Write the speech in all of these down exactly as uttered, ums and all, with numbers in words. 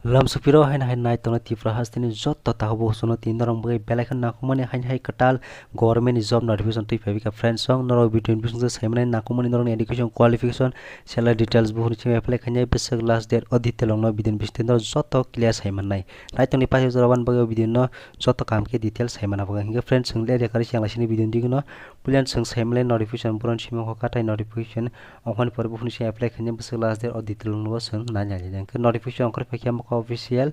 Lamsupiro haino hai nai tongnai Tripura hasteni jotto takhuk bukhuk chwngno tini norok bagwi belai kheno nangkukmani haino hai kwtal government ni job notification twi phaibaikha. Friends, chwng norok video ni bisingtwi saimanai nangkukmani norokni education qualification, salary details, bukhukni simi apply khainai bwswk last date o detail rokno video ni bisingtwi norok jotto clear saimannai. Nai tongni paithak jora wani bagwi o video no jotto kaham khe detail saimana bagwi. Hinkhe friends, chwng le rekhari siyang laisini video ni digino puilano chwng saimanai notification boroni simi wngkha katai notification. Okhani pore buphuni se apply khainai bwswk last date o detail rokno bo chwng nai nai. Hwnkhe notification ongkhorwi phaikha mokha official.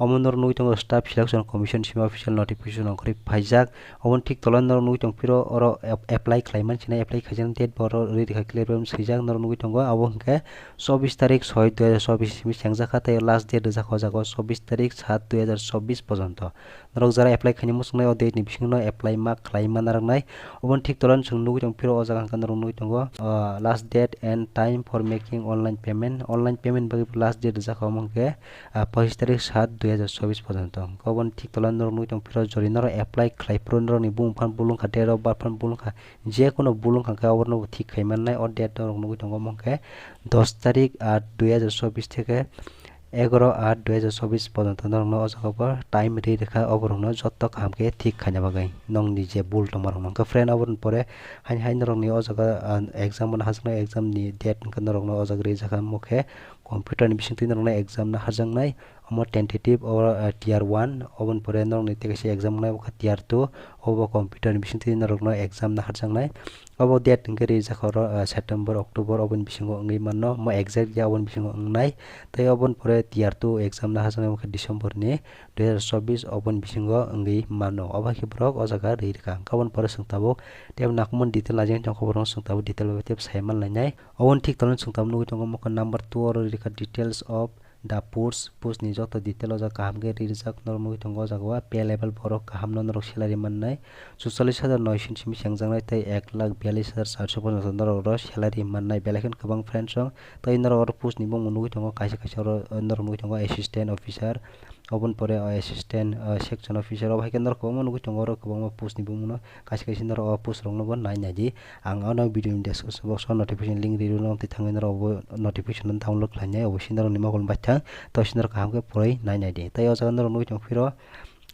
Omo norok nugwi tongo staff selection commission simi official notification ongkhorwi phaijak. Omo thik tola norok nugwi tong phiro oro ap-, apply khlaiman sinai apply khaijaknai date bo oro rwi rikha clear bai swijak norok nugwi tongo abo hwnkhe chobbish tarik soi dui hajar chobbish simi sengjakha tei last date rwjakha o jaga o chobbish tarik sat dui hajar chobbish pojonto. Norok jara apply khaina muchungnai o date ni bisingo no apply ma khlai ma narwknai. Oboni thik tola no chwng nugwi tong phiro o jaga hwnkhe norok nugwi tongo, ah, last date and time for making online payment. Online payment bagwi last date rijak omo hwnkhe, ah, pochis tarik sat dui hajar chobbish pojonto. Hwnkhe oboni thik tola no norok nugwi tong phiro jori norok apply khlai phuru norokni bumung phano bulung kha, date of birth phano bulung kha, je kono bulung kha hwnkhe oborok no bo thik khai mannai o date norok nugwi tongo omo hwnkhe dos tarik aat dui hajar chobbish theke egaro aat dui hajar chobbish pojonto norokno o jaga bo time ri rikha, oborokno jotto kaham khe thik khaina bagwi nongni je bul tongmarokno. Hwnkhe friend, oboroni pore haini hai norokni o jaga, ah, exam bo naharjaknai, exam ni date hwnkhe norokno o jaga rijak kha, omo khe computer ni bisingtwi norokno exam naharjaknai, omo tentative o, ah, tier one, oboni pore norokni tei kaisa exam wngnai, obo khe tier two, obo computer ni bisingtwi norokno exam naharjaknai. Obo date hwnkhe rijak oro, ah, September, October oboni bisingo wngwi mano, omo exact ya oboni bisingo wngnai. Tei oboni pore tier two exam naharjaknai wngkha December ni dui hajar chobbish oboni bisingo wngwi mano. Obo hai khe borok o jaga rwi rwkha. Hwnkhe oboni pore chwng tabuk tei nangkukmani detail naijagwi tongkha, borokno chwng tabuk detail bai tei sai manlainai. Oboni thik tolano chwng tabuk nugwi tongo, omo khe number two oro rikha details of the post, post ni joto detail o jaga kaham khe ri rijak, norok nugwi tongo o jaga o pay level borok kaham no norok salary mannai, chuchallis hajar noisho ni simi chengjaknai tei ek lakh biyallis hajar charso pochonto norok oro salary mannai, belai kheno kwbang friends rok. Tei norok oro post ni bumung nugwi tongo, kaisa kaisa oro norok nugwi tongo assistant officer, oboni pore o assistant, o section officer, obo hai khe norok kwbangma nugwi tongo oro kwbangma post ni bumung no, kaisa kaisa norok o post rok no bo nai nai di. Ang ano video ni description box o notification link rwi rwno, tei thangwi norok bo notification no download khlainai, obo se norokni mokol baithang, to se norok kaham khe pori nai nai di. Tei o jaga norok nugwi tong phiro,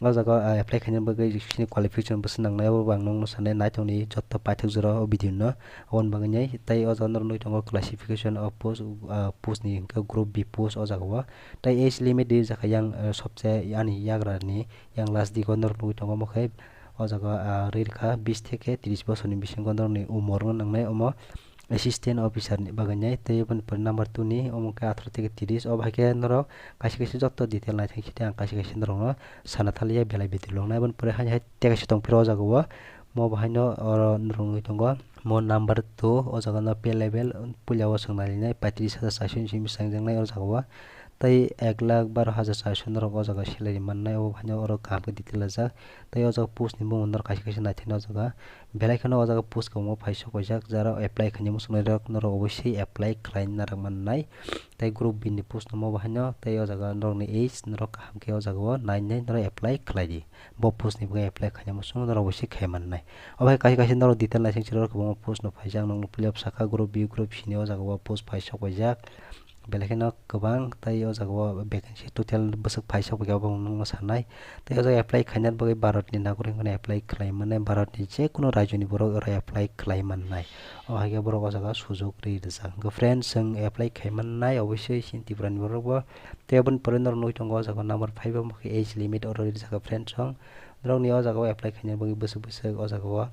o jaga, ah, apply khaina bagwi sini qualification bwswk nangnai, obo bo ang nokno sanai, naithokni jotto paithak jora o video no, oboni bagwi nai. Tei o jaga norok nugwi tongo classification of post, ah, post ni hwnkhe group B post o jaga o. Tei age limit rijak kha yang, ah, sobse ani yagra ni yang last digo norok nugwi tongo, omo khe o jaga, ah, rwi rwkha bis theke tris bosorni bisingo norokni umor wng nangnai omo assistant officer ni bagwi nai. Tei oboni pore number two ni omo khe atharo theke tris, obo hai khe norok kaisa kaisa jotto detail naithang site ang kaisa kaisa norokno sana thaliya belai video lognai. Oboni pore hai hai tei kaisa tong phiro o jaga o, mo bo haino oro norok nugwi tongo mo number two, o jaga no pay level puila o chwng nai nai paitris hajar charso ni simi chengjaknai o jaga o. Tei ek lakh baro hajar charso norok o jaga salary mannai, obo haino oro kaham khe detail rijak. Tei o jaga post ni bumung norok kaisa kaisa naithani o jaga. Belai kheno o jaga post kwbangma phai sok paijak, jara apply khaina muchungnai rok norok obosai apply khlai narwk mannai. Tei group B ni post no mo bo haino, tei o jaga norokni age norok kaham khe o jaga o nai nai norok apply khlai di. Bo post ni bagwi apply khaina muchungo norok obosai khai mannai. Obo hai kaisa kaisa norok detail naising siro kwbangma post no phaijak, ang nokno puila bwsakha group B, group C ni o jaga o post phai sok paijak. Belai kheno kwbang, tei o jaga o vacancy total bwswk phai sok bai khe obo ang nokno sanai. Tei o jaga apply khaina bagwi Bharat ni nagorik hwnkheno apply khlai mannai, Bharat ni je kono rajyo ni borok oro apply khlai mannai. O hai khe borok o jaga sujok rwi rijak. Hwnkhe friends, chwng apply khai mannai obosai chini Tripura ni borok bo. Tei aboni pore norok nugwi tongo o jaga number five o age limit oro rijak kha friends chwng. Norokni o jaga o apply khaina bagwi bwswk bwswk o jaga o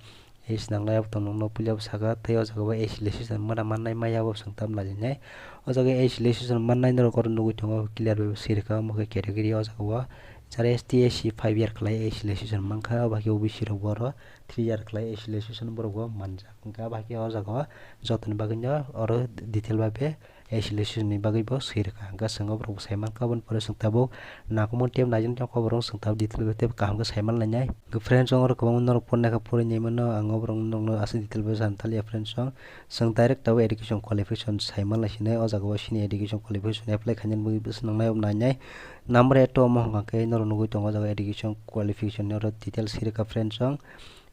age nangnai, abo tong nokno puila bwsakha, tei o jaga o age relaxation mana mannai maya bo chwng tam laijinai. O jaga age relaxation mannai norok oro nugwi tongo, clear bai bo swi rwkha, omo khe category o jaga o jara S T, S C five year khlai age relaxation mankha, obo hai khe O B C rok bo oro three year khlai age relaxation borok bo manjak. Hwnkhe abo hai khe o jaga o jotoni bagwi no oro detail bai be age relaxation ni bagwi bo swi rwkha. Hwnkhe chwng o borok bo sai mankha, aboni pore chwng tabuk nangkukmani tei naijak tei koborok chwng tabuk detail bai tei kaham khe sai manlainai. Hwnkhe friends, chwng oro kwbangma norok pornai kha, porwi nai mano, ang o borok norokno aswk detail bai sana thaliya friends chwng. Chwng direct tabuk education qualification sai manlai sinai, o jaga o sini education qualification apply khainani bagwi bwswk nangnai, obo nainai. Number eight o omo hwnkha khe norok nugwi tongo o jaga education qualification ni oro detail swi rwkha friends chwng.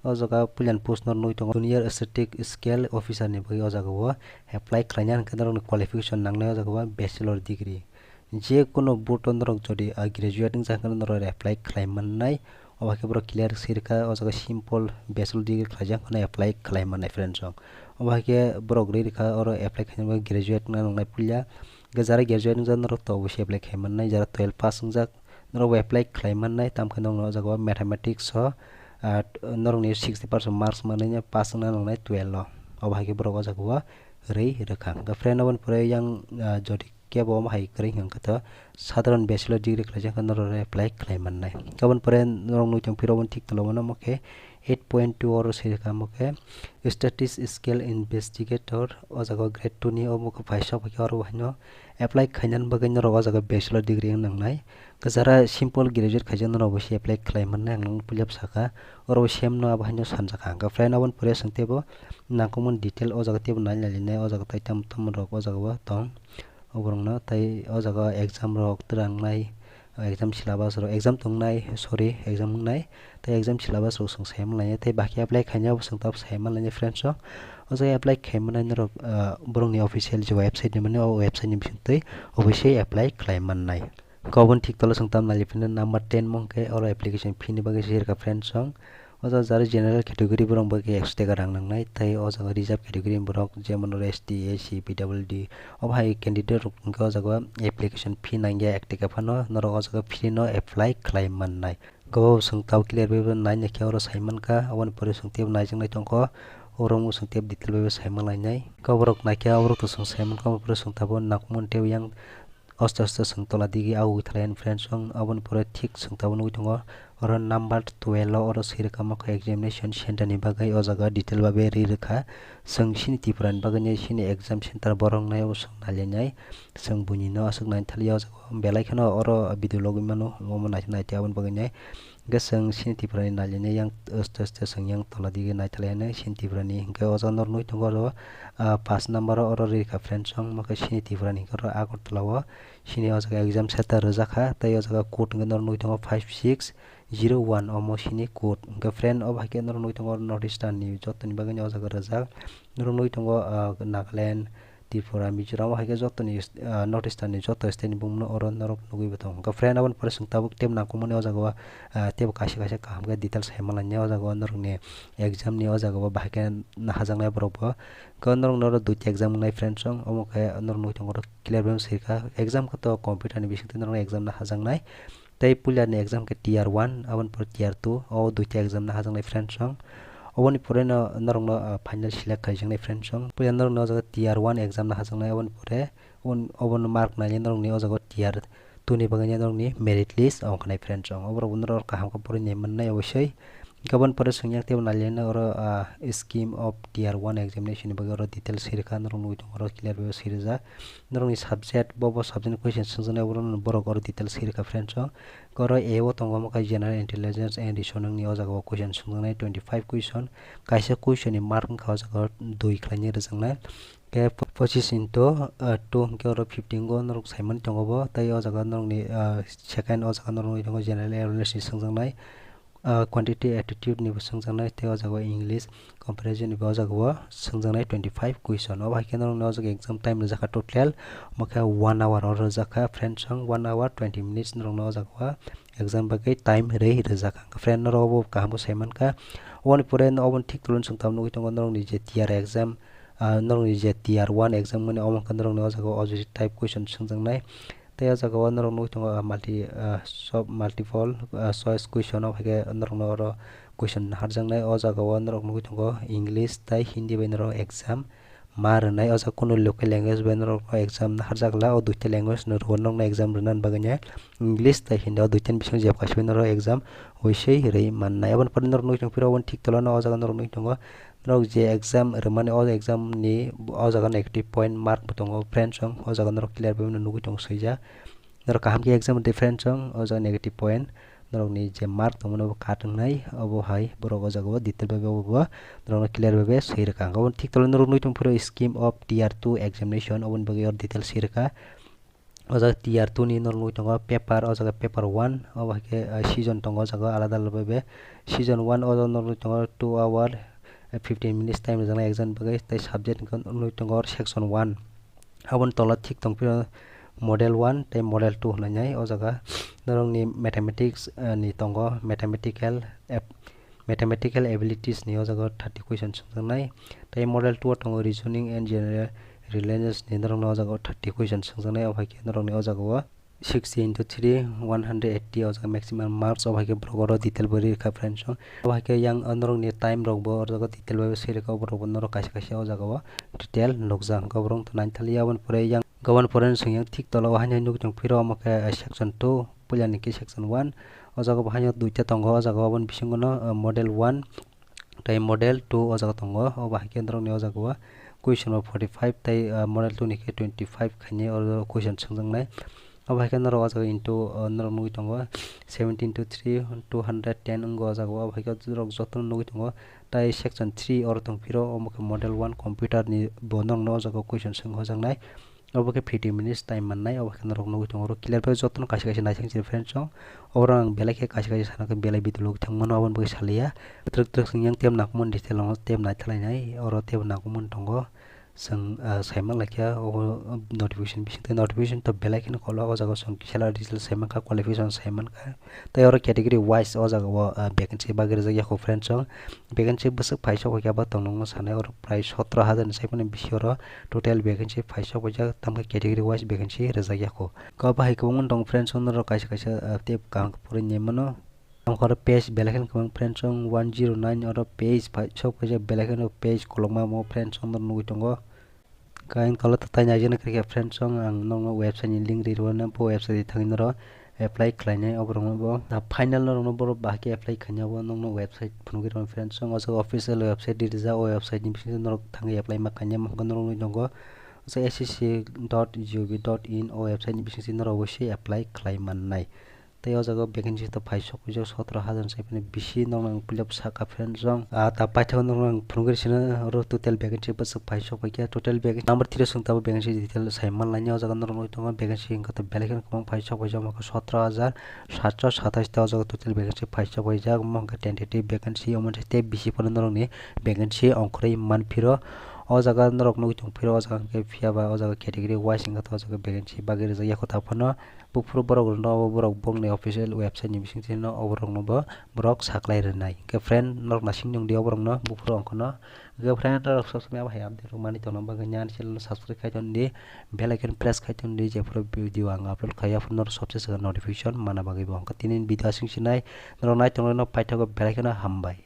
O jaga puilani post no nugwi tongo, Junior Statistic Scale Officer ni bagwi o jaga o apply khlaina hwnkhe norokni qualification nangnai o jaga o bachelor degree. Je kono board o norok jodi, ah, graduate wngjakha norok apply khlai mannai. Obo hai khe borok clear sirkha, o jaga simple bachelor degree khlaijak phano apply khlai mannai friends rok. Obo hai khe borok rwi rwkha oro apply khaina bagwi graduate wngna nangnai puila. Hwnkhe jara graduate wngjak norok to obviously apply khai mannai, jara twelve pass wngjak norok bo apply khlai mannai, tamo khe norokno o jaga o mathematics o, ah, norokni sixty percent marks manwi pass wngna nangnai twelve o. Obo hai khe borok o jaga o rwi rwkha. Hwnkhe friend, oboni pore yang, ah, jodi kebo omo hai kwrwi hwnkhe to sadharon bachelor degree khlaijak khe norok apply khlai mannai. Oboni pore norok nukjong phiro oboni thik tolao mano omo khe eight point two oro sirikha omo khe statistical investigator o jaga o grade two ni omo khe paisa bai khe oro haino apply khainani bagwi norok o jaga bachelor degree wng nangnai. Jara simple graduate khaijak norok bo se apply khlai mannai ang nokno puila saka. Oro bo same no abo haino sanjakha. Hwnkhe friend, oboni pore chwng teibo nangkukmani detail o jaga teibo nai nai linai o jaga tai tamo tamo rok o jaga o tong. Oborokno tai o jaga exam rok twrangnai, exam syllabus rok, exam tongnai, sorry, exam wngnai, tei exam syllabus rok chwng sai manlaiya, tei bakhe apply khainai bo chwng tabuk sai manlainai friends rok. O jaga apply khai mannai norok, ah, borokni official je website ni mani, o website ni bisingtwi obviously apply khlai mannai. Hwnkhe oboni thik tolo chwng tamo nai phino number ten mong khe oro application fee ni bagwi sirkha friends rok. O jaga jara general category borok bagwi ekso taka rang nangnai, tei o jaga reserve category borok jemon oro S T, S C, P W D, obo hai candidate rok hwnkhe o jaga application fee nangya ek taka phano, norok o jaga free no apply khlai mannai. Hwnkhe bo chwng tabuk clear bai bo nai naikhe oro sai mankha, oboni pore chwng teibo naijaknai tongkho, oro chwng teibo detail bai bo sai manlainai. Hwnkhe borok naikhe oborok to chwng sai mankha, oboni pore chwng tabuk nangkukmani teibo yang Aste aste chwng tola digi awi thalai friends rok, aboni pore thik chwng tabuk nugwi tongo oro number twelve o oro swi rwkha omo khe examination center ni bagwi o jaga detail bai rwi rwkha. Chwng chini Tripura ni bagwi nai chini exam center borok nai o chwng nai lai nai, chwng buini no aswk nai thaliya o jaga o belai kheno oro video logwi mano omo nai nai aboni bagwi nai. Hwnkhe chwng chini Tripura ni nai lai nai yang aste aste chwng yang tola digi nai thali nai chini Tripura ni. Hwnkhe o jaga norok nugwi tongo oro, ah, pass number o oro rikha friends rok, omo khe chini Tripura ni hwnkhe oro Agartala o chini o jaga exam center rwjak kha, tei o jaga code hwnkhe norok nugwi tongo five six zero one, omo chini code. Hwnkhe friend, obo hai khe norok nugwi tongo North Eastern ni joto ni bagwi o jaga rwjak, norok nugwi tongo, ah, Nagaland, Tripura, Mizoram, o hai khe jotoni, ah, North Eastern ni joto state ni bumung no oro norok nugwi bo tongo. Hwnkhe friend, aboni pore chwng tabuk teibo nangkukmani o jaga o, ah, teibo kaisa kaisa kaham khe details hai manlai o jaga o norokni exam ni o jaga o bahai khe nahajaknai borok bo. Hwnkhe norokno oro duita exam wngnai friends rok, omo khe norok nugwi tongo oro clear bai sirkha. Exam khe to computer ni bisingtwi norokno exam nahajaknai. Tei puila ni exam khe tier one, aboni pore tier two, o duita exam nahajaknai friends rok. Oboni pore no norokno, ah, final select khaijaknai friends rok. Puila norokno o jaga tier one exam nahajaknai, oboni pore obon-, obono mark naile norokni o jaga o tier two ni bagwi norokni merit list ongkha nai friends rok. Oborok bo norok kaham khe porwi nai mannai obosoi. Hwnkhe oboni pore chwng yang teibo nailai nai oro, ah, scheme of tier one examination ni bagwi oro details sirikha, norok nugwi tongo oro clear bai swirijak. Norokni subject, bo, bo subject ni question swngjaknai, oro borok oro details sirikha friends rok. Oro A o tongo, omo khe general intelligence and reasoning ni o jaga o question swngjaknai twenty five question. Kaisa question ni mark wngkha o jaga o dui khlainwi rwjaknai. Khe pochis into, ah, two hwnkhe oro fifteen go norok saimani tongo bo. Tei o jaga norokni, ah, second o jaga norokni tongo general awareness ni swngjaknai. Ah, quantity aptitude ni bo swngjaknai, tei o jaga o English comprehension ni bo o jaga o swngjaknai twenty five question. Obo hai khe norokni o jaga exam time rwjakha total, omo khe one hour o rwjakha friends rok, one hour twenty minutes norokno o jaga o exam bagwi time rwi rwjakha. Friend, norok obo kaham khe sai mankha. Oboni pore no oboni thik toloni chwng tamo nugwi tongo norokni je tier exam, ah, norokni je tier one exam mani omo khe norokni o jaga o O J T type question swngjaknai. Tei o jaga o norok nugwi tongo, ah, multi, ah, sob-, multiple, ah, choice question o hai khe norokno oro question naharjaknai. O jaga o norok nugwi tongo English tei Hindi bai norok exam ma rwnai. O jaga kunu local language bai norok exam naharjak la, o duita language no rwo norokno exam rwnani bagwi nai English tei Hindi, o duitani bising jeb kaisa bai norok exam wisui rwi mannai. Aboni pore norok nugwi tongphiro oboni thik tolano o jaga norok nugwi tongo norok je exam rwmani, o exam ni o jaga negative point mark bo tongo friends rok, o jaga norok clear bai nugwi tongo swijak. Norok kaham khe exam rwdi friends rok, o jaga negative point norokni je mark tongmani bo cut wngnai, obo hai borok o jaga o detail bai bo norokno clear bai bai swi rwkha. Oboni thik tolano norok nugwi tongphiro scheme of tier two examination, oboni bagwi o detail swi rwkha. O jaga tier two ni norok nugwi tongo paper, o jaga paper one, obo hai khe, ah, season tongo o jaga alada alada bai bai. Season one o jaga norok nugwi tongo two hour, eh, fifteen minutes time rwjaknai exam bagwi, tei subject hwnkhe nugwi tongo section one. Aboni tola thik tongphiro model one tei model two hwnwi nai. O jaga norokni mathematics, eh, ni tongo, mathematical ap-, mathematical abilities ni o jaga thirty question swngjaknai. Tei model two o tongo reasoning and general relations ni norokno o jaga thirty question swngjaknai. O hai khe norokni o jaga o sixty into three, one hundred eighty o jaga maximum marks, o hai khe borok oro detail bai rikha friends. O hai khe yang norokni time rok bo o jaga detail bai swi rikha, borok bo norok kaisa kaisa o jaga o detail nukjak. Hwnkhe borok wngtong nai thaliya, aboni pore yang gabon pore swng yang thik tola o haino nukjak phiro omo khe section two, puila ni khe section one. O jaga bo haino duita tongo, o jaga o aboni bisingo no, uh, model one tei model two o jaga tongo. Obo hai khe norokni o jaga o question bo forty five tei, uh, model two ni khe twenty five khainai oro question swngjaknai. Obo hai khe norok o jaga into, uh, norok nugwi tongo seventeen to three, two hundred ten wngkha o jaga o. Obo hai khe norok jotono nugwi tongo. Tai section three oro tong phiro omo khe model one computer ni bo norokno o jaga o question swng hojaknai. Obo khe fifty minutes time mannai, obo khe norok nugwi tongo. Oro clear bai jotono kaisa kaisa naising siri friends song. Oro ang belai khe kaisa kaisa sana khe belai video logi thangmano, aboni bagwi saliya. Twrwk twrwk sing yang tem nangmani detail no tem naithalainai, oro tem nangmani tongo. Chwng, ah, saiman laikha obo notification bising tei notification to belai kheno kolo, o jaga o chwng salary detail saimankha, qualification saimankha. Tei oro category wise o jaga o, ah, vacancy bagwi rijak ya kho friends song. Vacancy bwswk phaisok bai khe abo tongnokno sanai, oro prai sotro hajar ni sai phano bisi oro total vacancy phaisok bai jak, tamkhe category wise vacancy rijak ya kho. Khe obo hai kwbangma tongo friends song, norok kaisa kaisa, ah, tei kaham khe pori nai mano. Ang oro page belai kheno kwbang friends song one zero nine oro page phaisok phaijak, belai kheno page kolokma mo friends song norok nugwi tongo. Kain kolo tatai naijana khe friends song, ang nokno website ni link ri rwna, bo website thangwi norok apply khlainai oborokno bo. Ah, final norokno borok bahai khe apply khaina bo nokno website phunugwi rwna friends song, o jaga official website ri rijak, o website ni bisingtwi norok thangwi apply ma khaina, hwnkhe norok nugwi tongo. O jaga S S C dot G O V dot in o website ni bisingtwi norok oboisoi apply khlai mannai. Tei o jaga vacancy to phaisok phaijak sotro hajar ni sai phano bisi, nokno ang puila saka friends song. Ah, ta paithak nokno ang phunugwi sino, oro total vacancy bwswk phaisok phaikha, total vacancy number three o chwng tabuk vacancy detail sai manlainai. O jaga norok nugwi tongo vacancy hwnkhe to belai kheno kwbang phaisok phaijak, omo khe sotro hajar satso satais ta o jaga total vacancy phaisok phaijak, omo hwnkhe tentative vacancy, omo tei bisi phano norokni vacancy ongkhorwi manphiro. O jaga norok nugwi tongphiro, o jaga hwnkhe phiya ba o jaga category wise hwnkhe to o jaga vacancy bagwi rijak ya kho ta phano. Buphuru borok rwno obo borok bongni official website ni bisingtwi no oborokno bo borok saklai rwnai. Hwnkhe friend norok naising nung di oborokno buphuru ongkhorno. Hwnkhe friend norok sob somoi abo hai update rok mani tongna bagwi nini channel no subscribe khai ton di, bell icon press khai ton di, jephuru video ang upload khai aphuru norok sobse swkang notification mana bagwi bo. Hwnkhe tini video aswk sinai, norok nai tongnaino paithago belai kheno hambai.